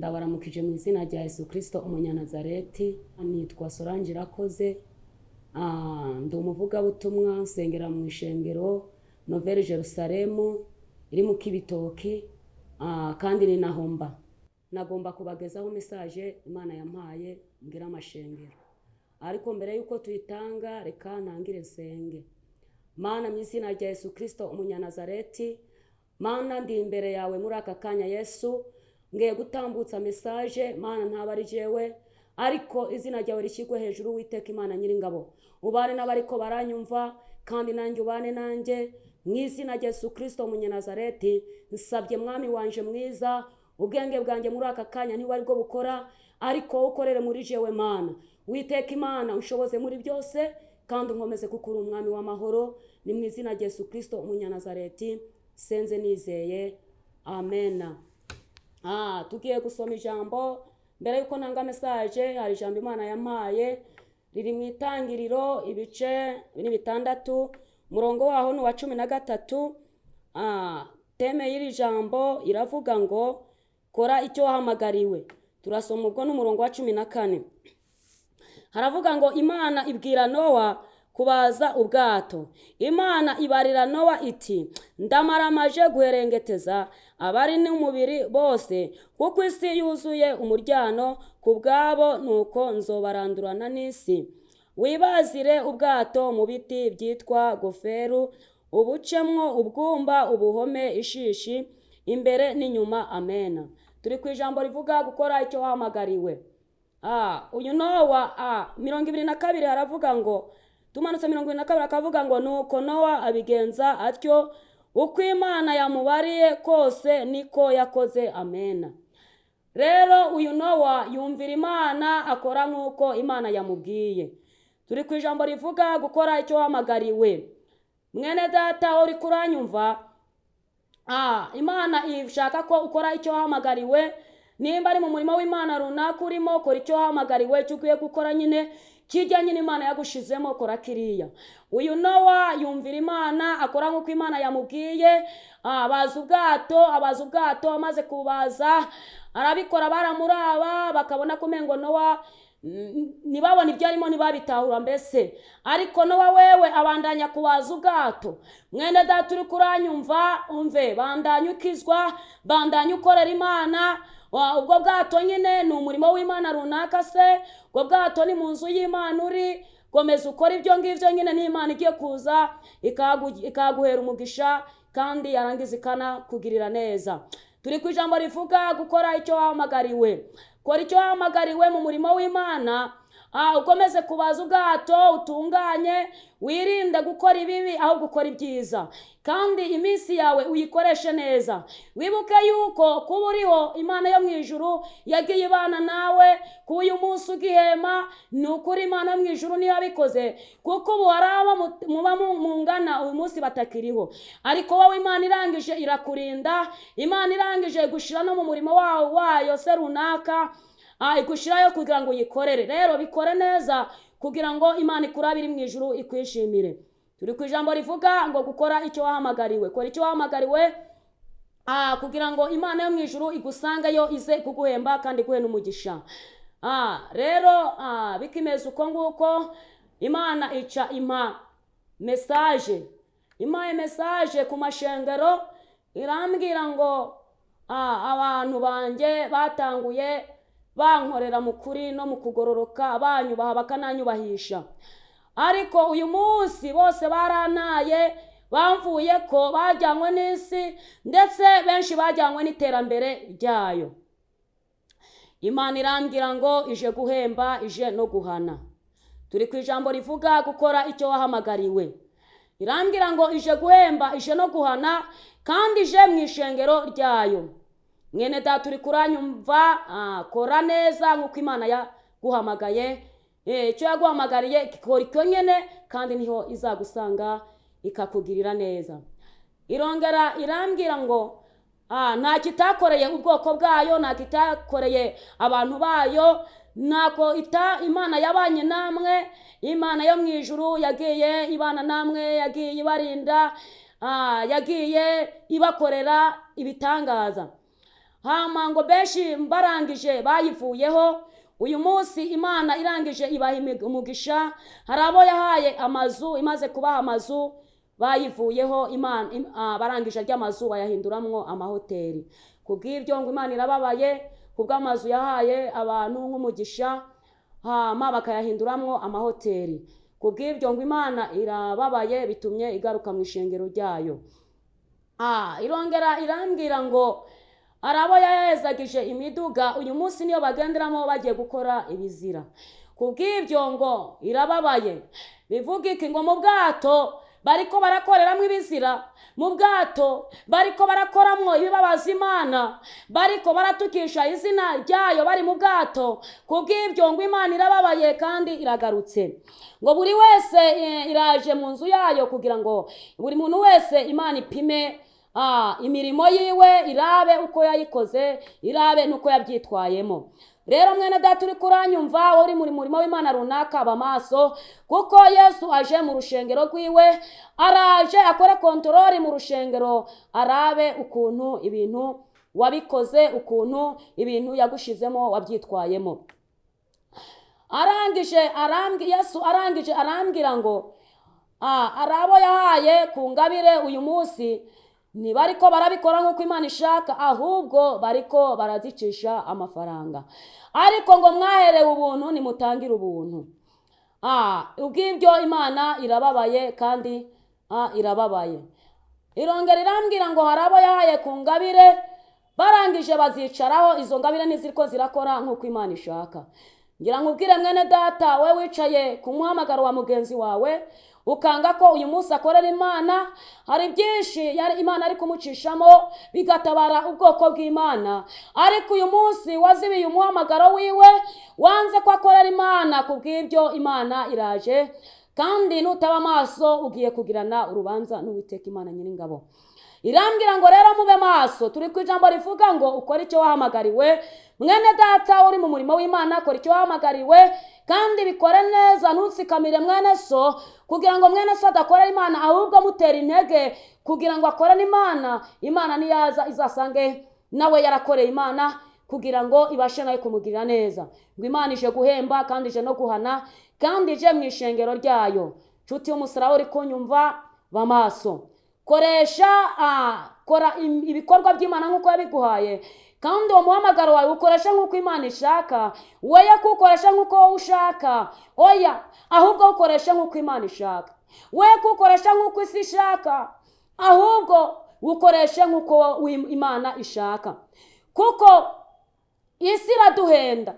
Ndabaramukije mu izina rya Yesu Kristo umunyanazareti. Nitwa Solange Irakoze. Ndi umuvugabutumwa, nsengera mu ishengero Nouvelle Jerusalem iri mu Kibitoki, kandi ni naho mba. Nagomba kubagezaho message Imana yampaye mbwira amashengero, ariko mbere yuko tuyitanga reka ntangire nsenge. Mana, mu izina rya Yesu Kristo umunyanazareti, Mana, ndi imbere yawe muri aka kanya. Yesu, ngiye gutambutsa message. Mana, ntaba ari jewe, ariko izina ryawe rishyirwe hejuru. Witeka Imana Nyiringabo, ubane n'abariko baranyumva, kandi nanjye ubane nanjye. Mu izina rya Yesu Kristo umunyanazareti nsabye, Mwami wanje mwiza, ubwenge bwanjye muri aka kanya ntiwari bwo bukora, ariko ukorere muri jewe. Mana, Witeka Imana, unshoboze muri byose kandi unkomeze, kuko uri Umwami w'amahoro. Ni mu izina rya Yesu Kristo umunyanazareti senze nizeye, amena. Tugiye gusoma ijambo. Mbere yuko ntanga message, hari ijambo Imana yampaye riri mu Itangiriro, ibice ni 6, umurongo waho ni uwa 13. Thème y'iri jambo iravuga ngo "Kora icyo wahamagariwe". Turasoma ubwo n'umurongo wa 14. Haravuga ngo: "Imana ibwira Nowa kubaza ubwato. Imana ibarira Nowa iti: 'Ndamaramaje guherengeteza abari n'umubiri bose, kuko isi yuzuye umuryano ku bwabo, nuko nzobarandurana n'isi. Wibazire ubwato mu biti byitwa goferu, ubucemwo ubwumba, ubuhome ishishi imbere n'inyuma.'" Amena. Turi ku ijambo rivuga gukora icyo wahamagariwe. Uyu Nowa, 22 haravuga ngo, tumanutse 22, akavuga ngo: "Nuko Nowa abigenza atyo, uko Imana yamubariye kose niko yakoze." Amena. Rero uyu Nowa yumvira Imana, akora nk'uko Imana yamubwiye. Turi ku ijambo rivuga gukora icyo wahamagariwe. Mwene data uri kuranyumva, Imana ishaka ko ukora icyo wahamagariwe. Nimba ari mu murimo w'Imana runaka urimo, kora icyo wahamagariwe, icyo ukwiye gukora nyine, kijya nyine Imana yagushizemo, kora kiriya. Uyu Nowa yumvira Imana, akora nk'uko Imana yamubwiye, abaza ubwato. Abaza ubwato, amaze kubaza arabikora, baramuraba bakabona ko umengo Nowa ntibabona ibyo arimo, ntibabitahura mbese. Ariko Nowa wewe abandanya kubaza ubwato. Mwene data uri kuranyumva, umve, bandanya ukizwa, bandanya ukorera Imana. Ubwo bwato nyine ni umurimo w'Imana runaka se, ubwo bwato ni mu nzu y'Imana uri, komeza ukora ibyo ngibyo nyine, n'Imana igiye kuza ikaguhera umugisha, kandi yarangiza ikanakugirira neza. Turi ku ijambo rivuga gukora icyo wahamagariwe. Kora icyo wahamagariwe mu murimo w'Imana, ukomeze kubaza ubwato utunganye, wirinde gukora ibibi ahubwo ukora ibyiza, kandi iminsi yawe uyikoreshe neza. Wibuke yuko kuba uriho, Imana yo mu ijuru yagiye ibana nawe. Kuba uyu munsi ugihema, ni ukuri Imana yo mu ijuru niyo yabikoze, kuko ubu hari abo muba mungana uyu munsi batakiriho, ariko wowe Imana irangije irakurinda. Imana irangije igushyira no mu murimo wayo se runaka, igushyirayo kugira ngo uyikorere. Rero bikore neza kugira ngo Imana ikurabire mu ijuru ikwishimire. Turi ku ijambo rivuga ngo gukora icyo wahamagariwe. Kora icyo wahamagariwe, kugira ngo Imana yo mu ijuru igusangeyo, ize kuguhemba kandi iguhe n'umugisha. Rero bikimeze uko nguko, Imana ica impa message, impaye message ku mashengero, irambwira ngo: "Abantu banjye batanguye bankorera mu kuri no mu kugororoka, banyubaha bakananyubahisha, ariko uyu munsi bose barantaye, bamvuye ko bajyanywe n'isi, ndetse benshi bajyanywe n'iterambere ryayo." Imana irambwira ngo ije guhemba, ije no guhana. Turi ku ijambo rivuga gukora icyo wahamagariwe. Irambwira ngo ije guhemba, ije no guhana, kandi ije mu ishengero ryayo. Mwene data uri kuranyumva, kora neza nk'uko Imana yaguhamagaye. Icyo yaguhamagariye kora icyo nyine, kandi niho izagusanga ikakugirira neza. Irongera irambwira ngo nta kitakoreye ubwoko bwayo, nta kitakoreye abantu bayo, ntako Imana yabanye namwe. Imana yo mu ijuru yagiye ibana namwe, yagiye ibarinda, yagiye ibakorera ibitangaza. Hama ngo benshi barangije bayivuyeho. Uyu munsi Imana irangije ibaha umugisha, hari abo yahaye amazu, imaze kubaha amazu bayivuyeho. Imana barangije ry'amazu bayahinduramwo amahoteli. Kubw'ibyo ngo Imana irababaye kubw'amazu yahaye abantu nk'umugisha, hama bakayahinduramwo amahoteli. Kubw'ibyo ngo Imana irababaye, bitumye igaruka mu ishengero ryayo. Irongera irambwira ngo arabo yahezagije imiduga, uyu munsi niyo bagenderamo bagiye gukora ibizira. Kubw'ibyo ngo irababaye. Bivuga iki? Ngo mu bwato bariko barakoreramwo ibizira, mu bwato bariko barakoramwo ibibabaza Imana, bariko baratukisha izina ryayo bari mu bwato. Kubw'ibyo ngo Imana irababaye kandi iragarutse. Ngo buri wese iraje mu nzu yayo kugira ngo buri muntu wese Imana ipime imirimo yiwe, irabe uko yayikoze, irabe n'uko yabyitwayemo. Rero mwene data uri kuranyumva, wowe uri muri murimo w'Imana runaka, aba maso, kuko Yesu aje mu rushengero rwiwe. Araje akore contrôle mu rushengero, arabe ukuntu ibintu wabikoze, ukuntu ibintu yagushizemo wabyitwayemo. Arangije arambwi Yesu arangije arambwira ngo arabo yahaye ku ngabire, uyu munsi ntibariko barabikora nk'uko Imana ishaka, ahubwo bariko barazicisha amafaranga. Ariko ngo mwaherewe ubuntu, nimutangire ubuntu. Ubw'ibyo Imana irababaye kandi irababaye. Irongera irambwira ngo hari abo yahaye ku ngabire, barangije bazicaraho, izo ngabire ntiziriko zirakora nk'uko Imana ishaka. Ngira nkubwire mwene data, we wicaye ku muhamagaro wa mugenzi wawe, ukanga ko uyu munsi akorera Imana, hari byinshi yari Imana ari kumucishamo bigatabara ubwoko bw'Imana, ariko uyu munsi wazibiye umuhamagaro wiwe, wanze ko akorera Imana. Kubw'ibyo Imana iraje, kandi nutaba amaso ugiye kugirana urubanza n'Uwiteka Imana Nyiringabo. Irambwira ngo rero mube maso. Turi ku ijambo rivuga ngo ukore icyo wahamagariwe. Mwene data uri mu murimo w'Imana, kora icyo wahamagariwe kandi bikore neza. Ntutsikamire mwene so kugira ngo mwene so adakorera Imana, ahubwo mutera intege kugira ngo akorane Imana. Imana niyaza izasange nawe yarakoreye Imana, kugira ngo ibashe nawe kumugirira neza. Ngo Imana ije guhemba kandi ije no guhana, kandi ije mu ishengero ryayo. Nshuti y'umusaraba uri kunyumva, ba maso, koresha kora ibikorwa by'Imana nk'uko yabiguhaye, kandi uwo muhamagaro wawe ukoresha nk'uko Imana ishaka. Weya kuwukoresha nk'uko wowe ushaka, oya, ahubwo ukoresha nk'uko Imana ishaka. We kuwukoresha nk'uko isi ishaka, ahubwo ukoreshe nk'uko Imana ishaka. Kuko isi iraduhenda,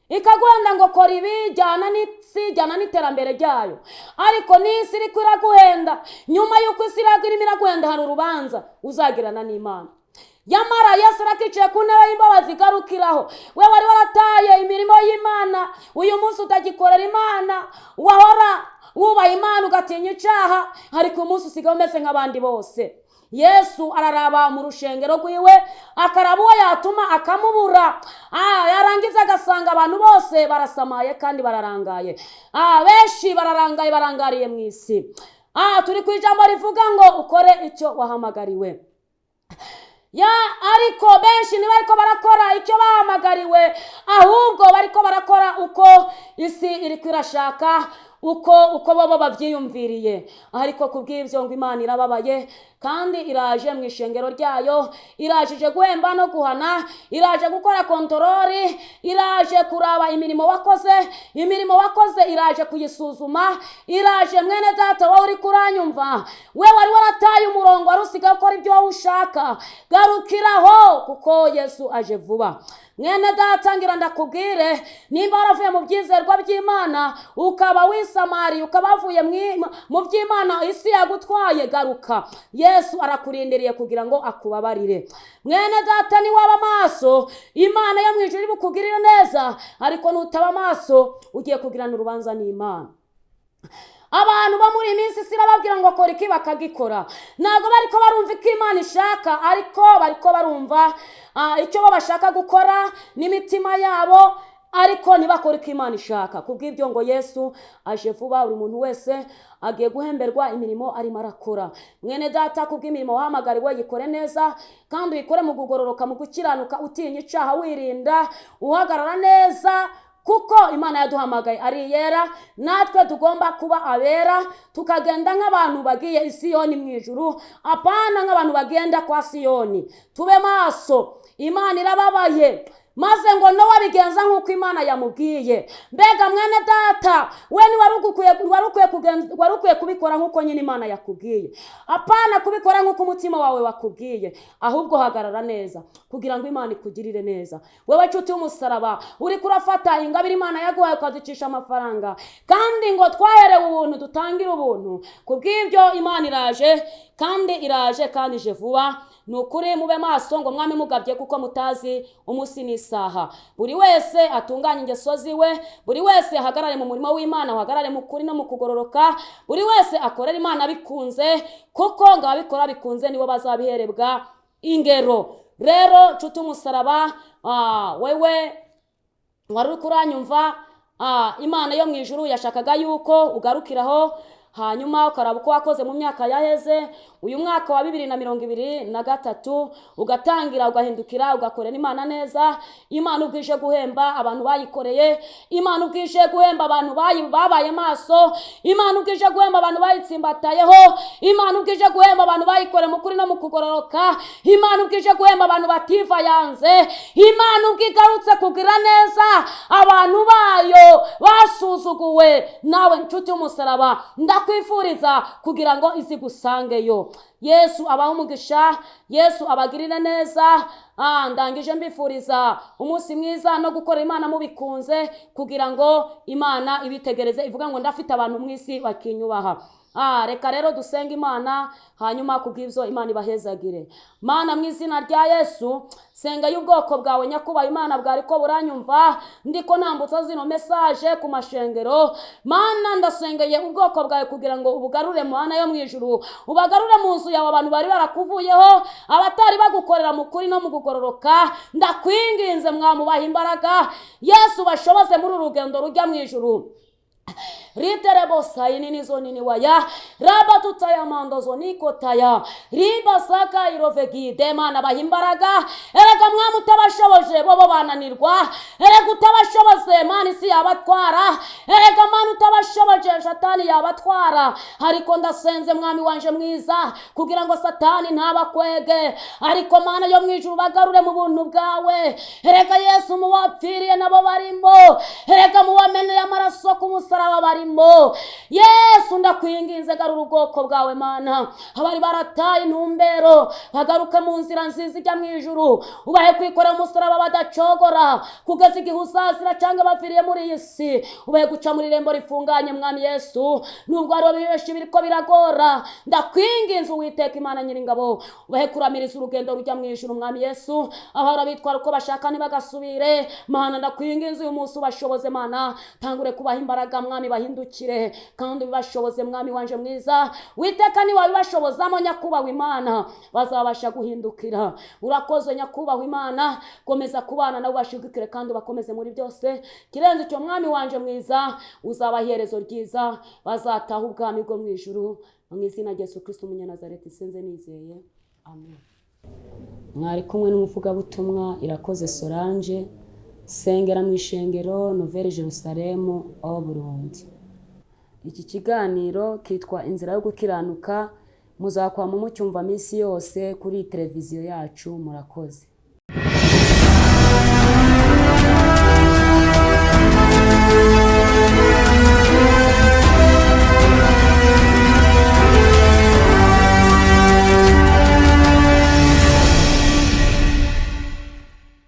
ikaguhenda ngo kora ibi, jyana n'isi, jyana n'iterambere ryayo. Ariko n'isi iriko iraguhenda, nyuma y'uko isi irimo iraguhenda, hari urubanza uzagirana n'Imana. Yamara Yesu arakicaye ku ntebe y'imbabazi, igarukiraho. We wari warataye imirimo y'Imana, uyu munsi utagikorera Imana, wahora wubaha Imana ugatinya icaha, ariko uyu munsi usigaye umeze nk'abandi bose. Yesu araraba mu rushengero rwiwe, akaraba uwo yatuma akamubura. Yarangiza agasanga abantu bose barasamaye kandi bararangaye. Benshi bararangaye, barangariye mu isi. Turi ku ijambo rivuga ngo ukore icyo wahamagariwe. Ya ariko benshi ntibariko barakora icyo bahamagariwe, ahubwo bariko barakora uko isi iriko irashaka, uko bobo bavyiyumviriye. Ariko kubw'ivyo ngo Imana irababaye kandi iraje mu ishengero ryayo, irajije guhemba no guhana, iraje gukora contrôle, iraje kuraba imirimo wakoze, imirimo wakoze iraje kuyisuzuma. Iraje mwene data wowe uri kuranyumva, we wari warataye umurongo, wari usigaye ukora ibyo wowe ushaka, garukiraho kuko Yesu aje vuba. Mwene data ngira ndakubwire, nimba waravuye mu byizerwa by'Imana, ukaba wisamariye, ukaba wavuye mu by'Imana, isi yagutwaye, garuka. Yesu arakurindiriye kugira ngo akubabarire. Mwene data niwaba amaso, Imana yo mu ijuru ibukugirire neza, ariko nutaba amaso ugiye kugirana urubanza n'Imana. Abantu bo muri iyi minsi isi irababwira ngo kora iki bakagikora. Ntabwo bariko barumva icyo Imana ishaka, ariko bariko barumva icyo bo bashaka gukora n'imitima yabo. Ariko ntibakore uko Imana ishaka. Kubw'ibyo ngo Yesu aje vuba, buri muntu wese agiye guhemberwa imirimo arimo arakora. Mwene data, kubw'imirimo wahamagariwe, yikore neza kandi uyikore mu kugororoka, mu gukiranuka, utinya icyaha, wirinda, uhagarara neza, kuko Imana yaduhamagaye ari iyera, natwe tugomba kuba abera, tukagenda nk'abantu bagiye i Siyoni mu ijuru, apana nk'abantu bagenda kwa Siyoni. Tube maso, Imana irababaye. Maze ngo Nowa abigenza nk'uko Imana yamubwiye. Mbega mwene data, we wari ukwiye kubikora nk'uko nyine Imana yakubwiye, apana kubikora nk'uko umutima wawe wakubwiye, ahubwo hagarara neza kugira ngo Imana ikugirire neza. Wewe nshuti y'umusaraba, uri kurafata ingabire Imana yaguhaye ukazicisha amafaranga, kandi ngo twaherewe ubuntu dutangire ubuntu. Kubw'ibyo Imana iraje, kandi iraje, kandi ije vuba. Ni ukuri mube maso, ngo mwami mugabye, kuko mutazi umunsi n'isaha. Buri wese atunganye ingeso ziwe, buri wese ahagarare mu murimo w'Imana, ahagarare mu kuri no mu kugororoka, buri wese akorera Imana bikunze, kuko ngo ababikora bikunze nibo bazabiherebwa ingero. Rero nshuti umusaraba, wewe wari uri kuranyumva, Imana yo mu ijuru yashakaga yuko ugarukiraho, hanyuma ukaraba uko wakoze mu myaka yaheze, uyu mwaka wa 2023, ugatangira ugahindukira ugakorera Imana neza. Imana ubwije guhemba abantu bayikoreye, Imana ubwije guhemba abantu babaye maso, Imana ubwije guhemba abantu bayitsimbatayeho, Imana ubwije guhemba abantu bayikoreye mu kuri no mu kugororoka, Imana ubwije guhemba abantu bativayanze, Imana ubwigarutse kugira neza abantu bayo basuzuguwe. Nawe nshuti y'umusaraba, ndakwifuriza kugira ngo izigusangeyo. Yesu abahe umugisha, Yesu abagirire neza. Ndangije mbifuriza umunsi mwiza no gukora Imana mubikunze, kugira ngo Imana ibitegereze ivuga ngo ndafite abantu mu isi bakinyubaha. Reka rero dusenge Imana, hanyuma kubw'ibyo Imana ibahezagire. Mana, mu izina rya Yesu, senga y'ubwoko bwawe nyakubahwa Imana bwari ko buranyumva, ndiko nambutsa zino message ku mashengero. Mana, ndasengeye ubwoko bwawe kugira ngo ubugarure Mana yo mu ijuru, ubagarure mu nzu yawe abantu bari barakuvuyeho, abatari bagukorera mu kuri no mu kugororoka. Ndakwinginze mwamubaha imbaraga, Yesu bashoboze muri uru rugendo rujya mu ijuru. Riterebo sayini nizo nini waya raba tutaya mandozo nikotaya riba saka irovegi demana bahimbaraga. Erega mwami utabashoboje bobo bananirwa, erega utabashoboze Mana isi yabatwara, erega Mana utabashoboje Satani yabatwara. Ariko ndasenze mwami wanje mwiza kugira ngo Satani ntabakwege, ariko Mana yo mwijuru bagarure mu buntu bwawe. Erega Yesu muwapfiriye nabo barimo, erega muwameneye amaraso ku musaraba barimo. Yesu ndakwinginze garura ubwoko bwawe Mana, abari barataye intumbero bagaruke mu nzira nziza ijya mu ijuru, ubahe kwikorera umusaraba badacogora kugeza igihe uzazira cyangwa baviriye muri iyi si, ubahe guca muri irembo rifunganye mwami Yesu, nubwo hariho benshi biriko biragora. Ndakwinginze Uwiteka Imana nyiringabo, ubahe kuramiriza urugendo rujya mu ijuru mwami Yesu, abahora bitwara uko bashaka ntibagasubire. Mana ndakwinginze uyu munsi ubashoboze Mana, tangure kubaha imbaraga mwami, bahindukire kandi ubibashoboze mwami wanje mwiza. Witeka ni wabibashobozamo nyakubahwa Imana, bazabasha guhindukira. Urakoze nyakubahwa Imana, komeza kubana nabo bashigikire kandi ubakomeze muri byose. Kirenze icyo mwami wanje mwiza, uzaba iherezo ryiza, bazataha ubwami bwo mu ijuru. Mu izina rya Yesu Kristo Umunyanazareti senze nizeye, amen. Mwari kumwe n'umuvugabutumwa Irakoze Solange, sengera mu ishengero Nouvelle Jerusalem au Burundi. Iki kiganiro kitwa Inzira yo Gukiranuka, muzakwama mucyumva minsi yose kuri televiziyo yacu. Murakoze.